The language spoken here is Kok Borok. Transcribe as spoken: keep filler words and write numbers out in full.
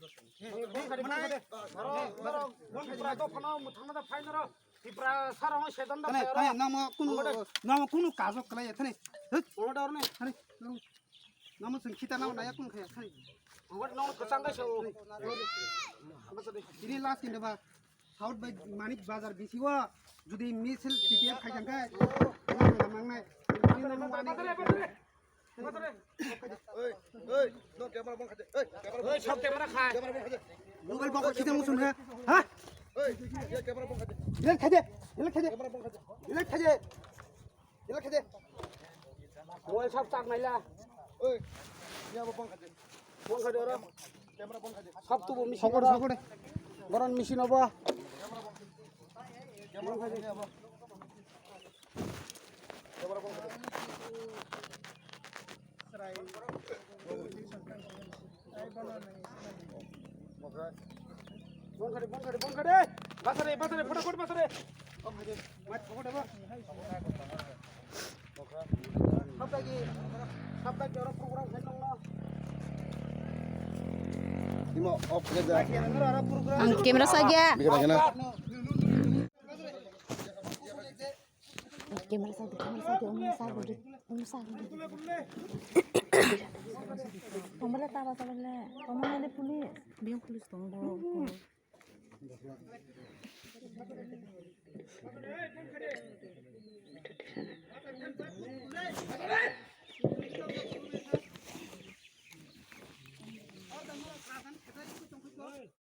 Mwnai, norok, norok, Tripura dophano mwthangna da phai norok. Tripura sara hwn sedan da Thani, phai thani, oro. Namo kunu, Mungkha de. Namo kunu kajo kwlai ya, thani. Hit. Mungkha de oroni. Thani, namo, namo chwng khita namo naya kunu khaya, thani. Mungkha de nono kwchang kaisa o. Ini last kinda ba. South by Manik Bazar bisi o. Jodi misil T T F khai jang khe. Nang mangnai. Ini nang mangnai. Oi, oi, no camera bong khaje. Oi, camera bong. Oi, sob camera khai. Camera bong khaje. Mobile bong khite musun ha. Ha? Oi, ye camera bong khaje. Delete khaje. Delete khaje. Camera bong khaje. Delete khaje. Delete khaje. Mobile sob tak naila. Oi, ye abo bong khaje. Bong khaje oro. Camera bong khaje. Sob tubu machine. Sokor, oro. Sokor. Boron machine obo. Camera bong khaje. Bongkhade, bongkhade, bongkhade. Basare, basare, photafot basare. Bongkhade. Mat photafot ba. Sabdagi, sabdagi oro program khainokno. Imo off khe ja. Ang camera sa gya. Bikha kena. Camera sa, camera sa, um sa, um sa. Tomole taba, tomole. Tomole de police. Biang police tong bo.